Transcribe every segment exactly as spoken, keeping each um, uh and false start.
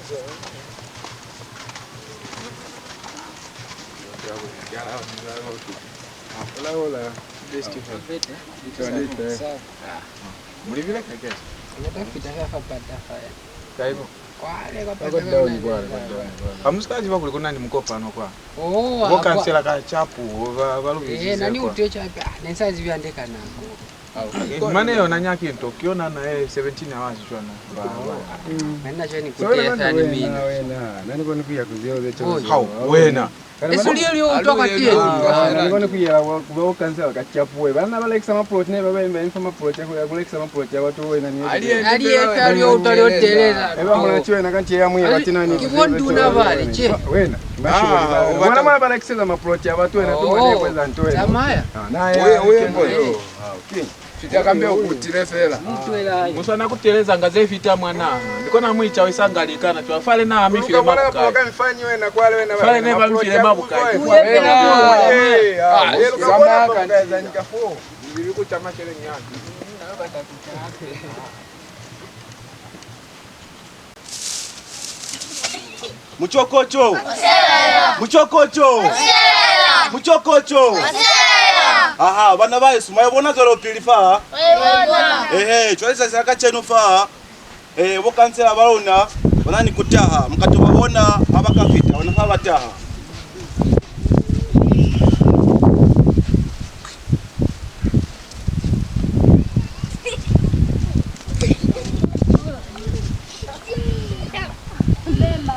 Hola, hola. Best friend. Mulibile kakela. Kaibo. Kwale kwa pata. Kwa down, kwale, kwa down, kwale. Hamusikaziba kuli kunani mukopano kwa. Oh, bo kansela ka chapu, ba, ba lubizise. Eh, nani kwa. Utwe chapu. Ah, nensa zibi ande kanako. Mane yona nyaki nto, ki yona na ye seventeen hours cwana. Ba, ba. Nani na jeni kutefa ni mina. Wena, wena, nani koni kuya kuzeo ze. Hao, wena. Esu lio lio utwa kwa teni. Ah, nani koni kuyela kuba bo kansela ka chapu we. Bana ba lekisa maplot ne ba ba imba infa maplot ya ku lekisa maplot ya batu wena ni. Ali efa lio utwa lio telela. Eba mwana chiwe na kanti ya mwe bati nani. Ki bonduna bale che. Wena. Basho. Wana mwa ba lekisa maplot ya batu wena tu mwana kweza nto wena. Zamaya. Ah, na ya. Uye, uye mbo. Ah, okay. Fita kambe u kutile fela. Muswana kutelezanga ze fita mwana. Ndikona muicha wisanga likana chwa fale na amifile mabukai. Fale ne bamifile mabukai. Wena. Ah, lelo ka bona pa ka eza nyika fo. Ndili ku chama chele nyana. Muchokocho! Muchokocho! Muchokocho! Aha, bana ba Yesu, mwa bona zwelopili fa? Ehe, cwale zazi la kacenu fa. Eh, bo kansela ba luna, ba na ni ku taha, mu ka to ba bona ha ba ka fita, ona fa ba taha.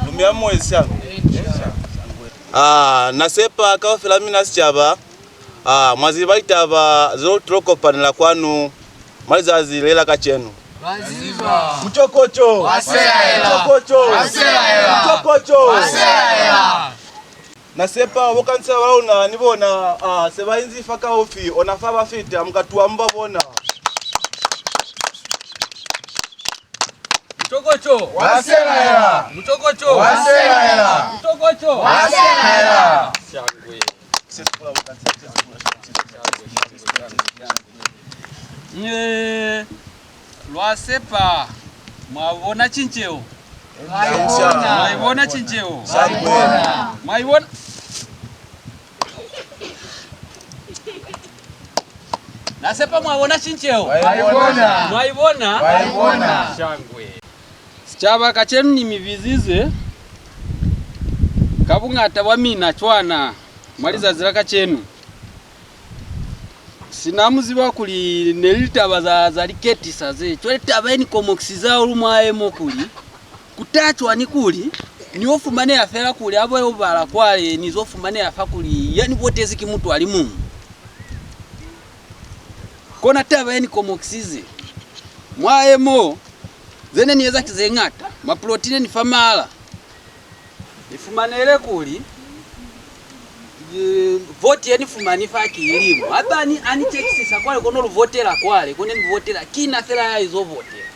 Lumela moya siano. Ah, na sepa kaufela mina sicaba, ah, mwa ziba litaba zeo lu tilo kopanela kwanu mwa lizazi le la kacenu. Muchokocho! Muchokocho! Muchokocho! Na sepa bo kansela ba luna ni bona, ah, se ba inzi fa kaufi, ona fa ba fita, mu ka tuha mu ba bona. Muchokocho! Wa selaela! Muchokocho! Wa selaela! Muchokocho! Wa selaela! Shangwe. Nye. Lwa sepa mwa bona cinceho. Mwa i bona cinceho. Mwa i bona. Na sepa mwa bona cinceho. Mwa i bona. Shangwe. Sicaba kacenu ni mi bizize ka buñata bwa mina cwana mwa lizazi la kacenu. Sina mu ziba kuli ne li litaba za, za liketisa ze. Cwale taba ye ni komokisize hahulu mwa yemo kuli, ku ta cwañi kuli ni yo fumaneha fela kuli ha ba yo bala kwale ni zo fumaneha fa kuli ya ni botezi ki mutu a li muñwi? Kona taba ye ni komokisize. Mwa yemo, ze ne ni eza ki ze ñata, mapuloti ne ni fa mahala. Ni fumanehile kuli, eh, voti ye ni fumani fa ki ilimu. Hape ha ni, ha ni chekisisa kwale kono lu votela kwale, ko ne ni votela, ki na fela ya izo votela.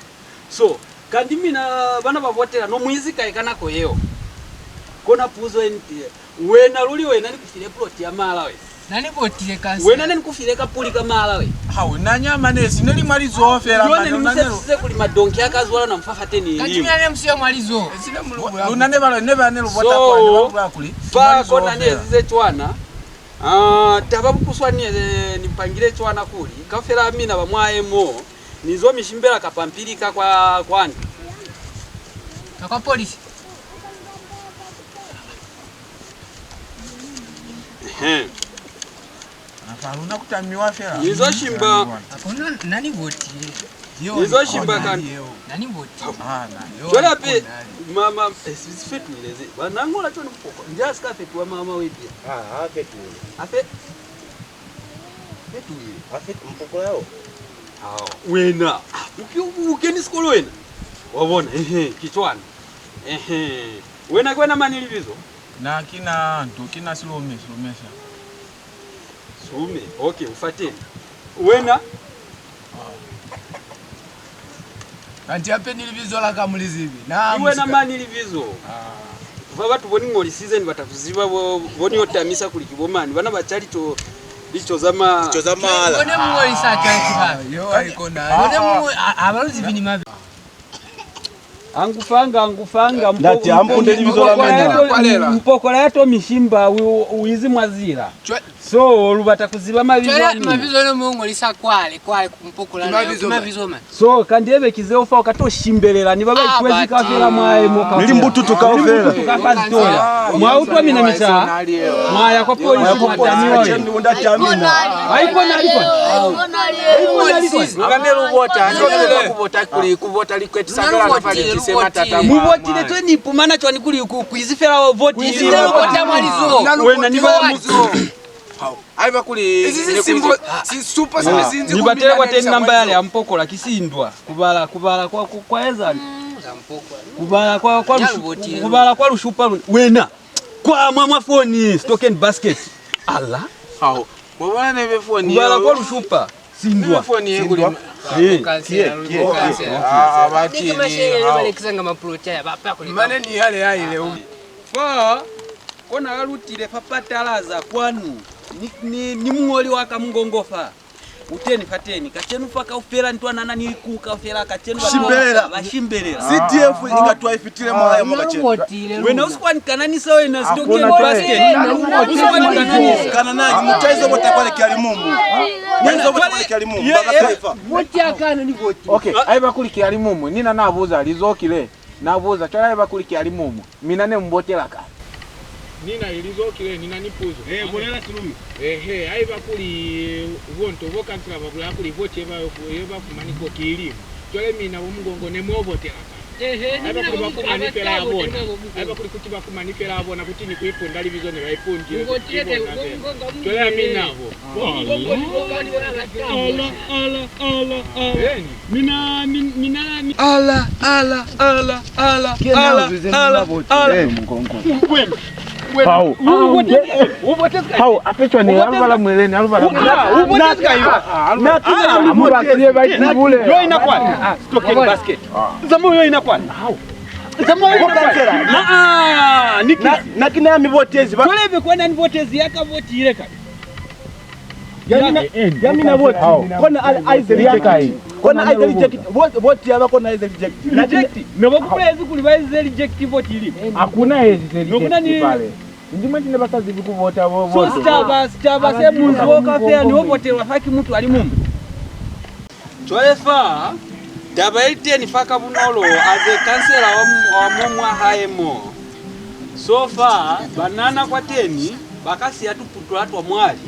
So, kanti mina bana ba votela, no mu izi kai ka nako yeo? Kona puzo ye ni tile. Wena luli wena ni ku file plot ya mahala wena. Na ni votile kasi. Wena ne ni ku file kapuli ka mahala wena. Ha u na nyama ne si ne li mwa lizoho fela. Yo ne ni mu sepisize kuli madonki a ka zwala na mu fa fateni. Kanti mina ne mu siyo mwa lizoho. Luna ne ba, ne ba ne lu vota kwa, ne ba bula kuli. Fa kona ni ezize cwana. Ah, taba bukuswani, eh, ni pangile cwana kuli kaufela mina ba mwa yemo ni zo mi shimbela kapampili ka kwa, kwani. Ka kwa polisi. Ehe. Afa luna ku tamiwa fela. Ni zo shimba. Kono na ni votile. Ni zo shimba kani. Na ni votile. Ah, na yo. Cwale hape, mama, eh, si, si fetuhile ze. Ba na ñola cwani mupoko? Nje a si ka fetuha mama we pia. Ah, ha fetuhile. A fe-, fetuhile. A fe-, mupoko yao. Hao. Wena, ah, u ke-, u keni sikolo wena? Wa bona, ehe, ki cwana. Ehe. Wena, ki wena mani libizo? Na ki na nto, ki na Silume, Silume sa. Silume, okay, u fateni. Wena? Kanti hape ni libizo la ka mu li zibi. Na ki wena mani libizo? Ah. Fa batu bo ni ñolisize ni bata ku ziba bo, bo ni yo tamisa kuli ki bo mani. Bana ba ca lico, lico za ma-, lico za mahala. Bo ne mu ñolisa cwale ki ba? Yo, ha i kona. Bo ne mu, ha, ha ba lu zibi ni mabe. Angufanga, angufanga, ndati, ampunde libizo la mina. Mpokola ya to mishimba, u izi mwa zila. So, lu bata ku ziba mabizo a mina. Mabizo ne mu ngolisa kwale, kwale ku mpokola na yo. Mabizo ma. So, kanti ebe ki zeo fa u ka to shimbelela ni ba ba ikwezi kaufela mwa emo ka. Ni limbututu kaufela. Ni limbututu kaufela zitoya. Mwa utwa mina mita. Mwa ya kwa polisi mwa tamiwa. Haikona, haikona. Haikona, haikona. Lukande lu vota, ni lukande lwa ku vota kuli ku vota li kwetisa fela na fa li tise matata. Mu votile twe ni pumana cwani kuli ku kwizi fela voti. Kwizi fela voti mwa lizo. Wena ni ba mu. Haiba kuli izi si simbo si supa si zinzi. Ni batele kwa teni namba yale ya mpokola ki sindwa. Kubala, kubala kwa, kwa, kwa ezani. Kubala kwa, kwa lushupa. Kubala kwa lushupa luni. Wena. Kwa mwa, mwa foni, stock and basket. Ala. Hao. Mwa bona nebe foni. Kubala kwa lushupa. Sindwa. Nebe foni ye kuli. Eh. Kie, kie, kie. Ah, batili. Mane ni yale ya ile. Fa, kona ha lu tile fa patalaza kwanu, ni, ni, ni muñoli wa ka Mungongo fa. U teni fateni. Kacenu fa kaufela ntwanana ni liku kaufela kacenu ba shimbelela. Ba shimbelela. C D F inga twa ifitile mwa hae mo kacenu. Wena u si kwa ni kananisa wena stock and basket. U si kwa ni kananisa. Kanana ni mutaizo bota kwale ki ali mumu. Mutaizo bota kwale ki ali mumu. Baba Kaifa. Voti ya kana ni voti. Okay, haiba kuli ki ali mumu, ni na na buza lizo kile. Na buza, cwale haiba kuli ki ali mumu, mina ne mu botela kai? Ni na li lizo kile, ni na ni puzo. Eh, bulela silume. Ehe, haiba kuli bo nto bo kansela ba bulela kuli voti ye ba, ye ba fumani ko ki iliñwi, cwale mina bo Mungongo ne mu botela kai? Ehe, haiba kuli ba fumani fela ya bona. Haiba kuli kuti ba fumani fela ya bona, kuti ni ku ipunda libizo ne ba ipundile. Cwale ya mina bo. Ala, ala, ala, ala. Mina, min-, mina, mi- Ala, ala, ala, ala, ala, ala, ala. Hao. Hao, apechwa ni, alubala mweleni, alubala mweleni. Amubatiye ba itibule. Yo ina kwani. Stock and basket. Zamu yo ina kwani. Hao. Zamu yo ina kwani. Na, ah, Nikisi. Na kina mi votezi ba. Tolebe kwena ni votezi ya ka voti ile kai. Yamina, yamina voti. Kona a, a ize reject. Kona a ize reject. Voti, voti yaba kona a ize reject. Reject. Ne ba ku bulezi kuli ba ize reject voti ili. Hakuna ezi ze reject pale. Ndi mwe tine ba sa zibi ku vota bo. So sitaba, sitaba se munzi wo kaufela ni wo votelwa fa ki mutu ali mumu. Cwale fa, taba ili teni fa ka bunolo as a kansela wa, wa mo mwa hae mo. So fa, banana kwateni ba ka siya tuputula twa mwali.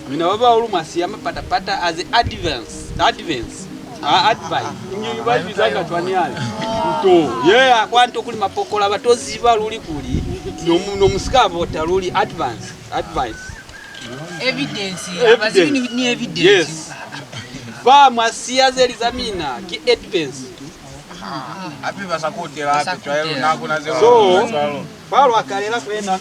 Mina ba bahulu mwa siya mapata-pata as a advance, advance, a advice. Inge ba ibizanga cwani yale? Nto ye ya kwa nto kuli mapokola ba to ziba luli kuli no mu, no mu si ka vota luli advance, advice. Evidence. Evidence. Abazibi ni, ni evidence. Yes. Fa mwa siya ze li za mina ki evidence. Hape ba sa kutela hape cwalo na kuna ze. So, fa lwa kalela kwena.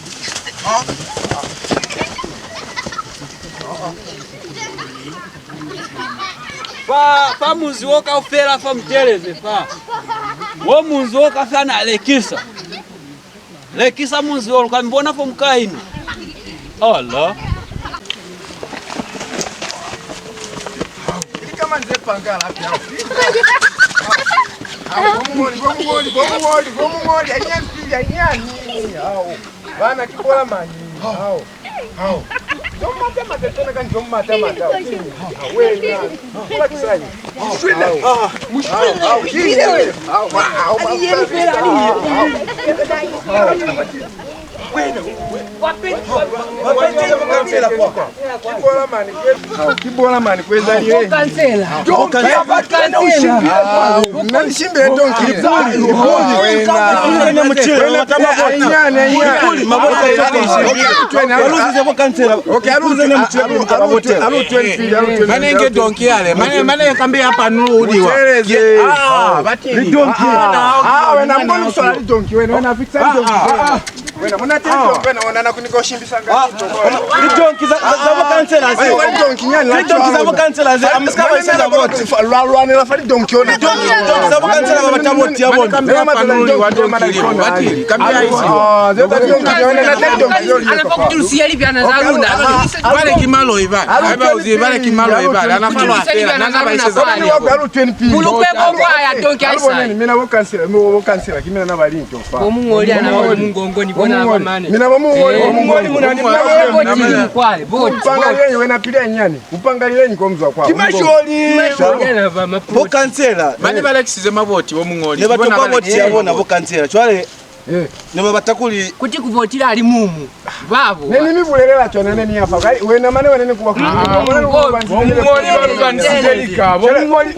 Fa, fa munzi wo kaufela fa muteleze fa. Wo munzi wo ka fa na lekisa. Lekisa munzi wo, lu ka mi bona fo mu ka ina. Ala. Ili kama nze panga la pia. Hao, bo muñoli, bo muñoli, bo muñoli, bo muñoli, hanyani pili, hanyani. Hao. Bana ki bola mani. Hao. Hao. Njo mata mata tena ka njo mata mata. Wena. Kula kisai. Mushwina. Mushwina. Ki bola mani, ki bola mani, kweza liye. Kansela. Kansela. Nani shimbe donki. Wena. Wena muchele, wena mabota. Waluzize bo kansela. Okay, alu, alu, alu twenty, alu twenty. Mane nge donki yale. Mane, mane kambe ya panulu uliwa. Ah, bati. Donki. Ah, wena mbona uswala donki, wena, wena fixa donki. Wena, muna tele donki, wena, ona na kunika ushimbisanga. Ah, lidonki za, za, za bukansela ze. Wena, lidonki nyani, lidonki za bukansela ze, amusika ba isa za voti. Lwa lwanela fa lidonki ona. Lidonki, lidonki za bukansela ba bata voti ya bona. Wena, mata lidonki, mata lidonki. Batili, kambi ya isi. Ah, ze za lidonki, wena, na tele donki yo. Ana fa kuti lusiye libyana za luna. Bale ki maloi ba. Ai ba uzi, bale ki maloi ba. Ana fa lwa fela, na ba isa za voti. Bulukwe kwa ya donki a isa. Mina bo kansela, bo kansela, ki mina na ba linto. Bo muñoli ana ba mungongo ni bona ba mane. Mina bo muñoli, bo muñoli muna ni problem. Kwale, boti. Upangalileñi wena pili ya nyani? Upangalileñi kwa muzwa kwa? Ki masholi. Masholi ana ba mapu. Bo kansela. Mane ba lekisize maboti bo muñoli. Ne ba tokwa boti ya bona bo kansela. Cwale, eh, ne ba bata kuli kuti ku votile ali mumu. Babo. Ne ni mi bulelela cwana ne ni ya fa. Kai, wena mane wena ni kuwa. Bo muñoli ba lu ba nzile lika. Bo muñoli.